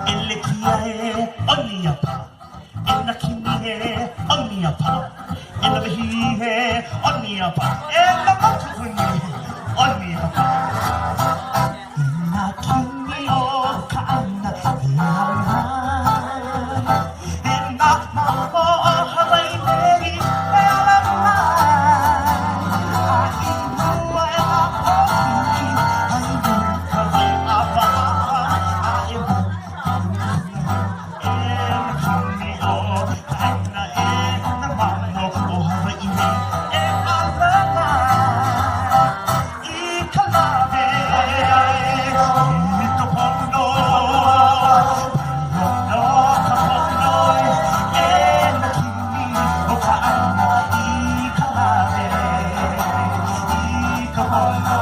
ʻElekia e ʻOniapa, e Nakini e ʻOniapa, e Nawehi e ʻOniapa, e na mokupuni ʻOniapa. E nā kini o ka ʻāina e ala mai, e nā mamo o Hawaiʻi nei e ala mai, a i mua e nā ʻōhiʻi, a i ka wai ʻāpaʻapa, a e E nā kini o ka ʻāina e nā mamo o Hawaiʻi nei e ala mai i ka lawe i ka pono, no ka pono e nā kini o ka ʻāina i ka lawe i ka pono.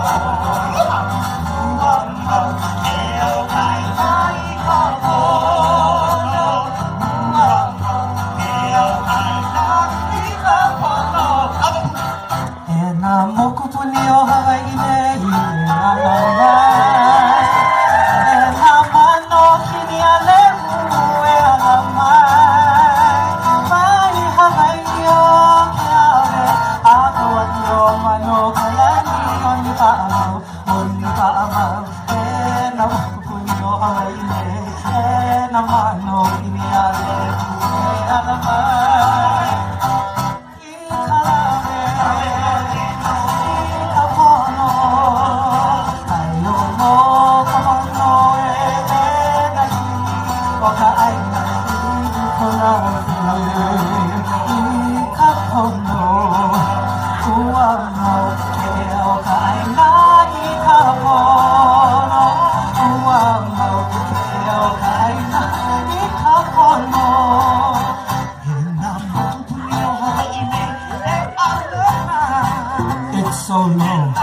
Ua mau ke o ka ʻāina i ka pono. Ua mau ke o ka ʻāina i ka pono. E nā mokupuni o Hawaiʻi nei e ala mai. E nā mano kini a lehu e ala mai. Mai Hawaiʻi o Keawe a Kauaʻi o Manokalani ʻOnipaʻamau, ʻOnipaʻamau. E nā mokupuni o Hawaiʻi nei, e nā mano kini a lehu e ala mai. I ka lawe, i ka pono, aia nō ka pono e nā kini o ka ʻāina i ka lawe, i ka pono, ua mau ke ea o ka ʻāina i ka pono, ua mau ke ea o ka ʻāina i ka pono. E nā mokupuni o Hawaiʻi nei e ala mai. It's so long.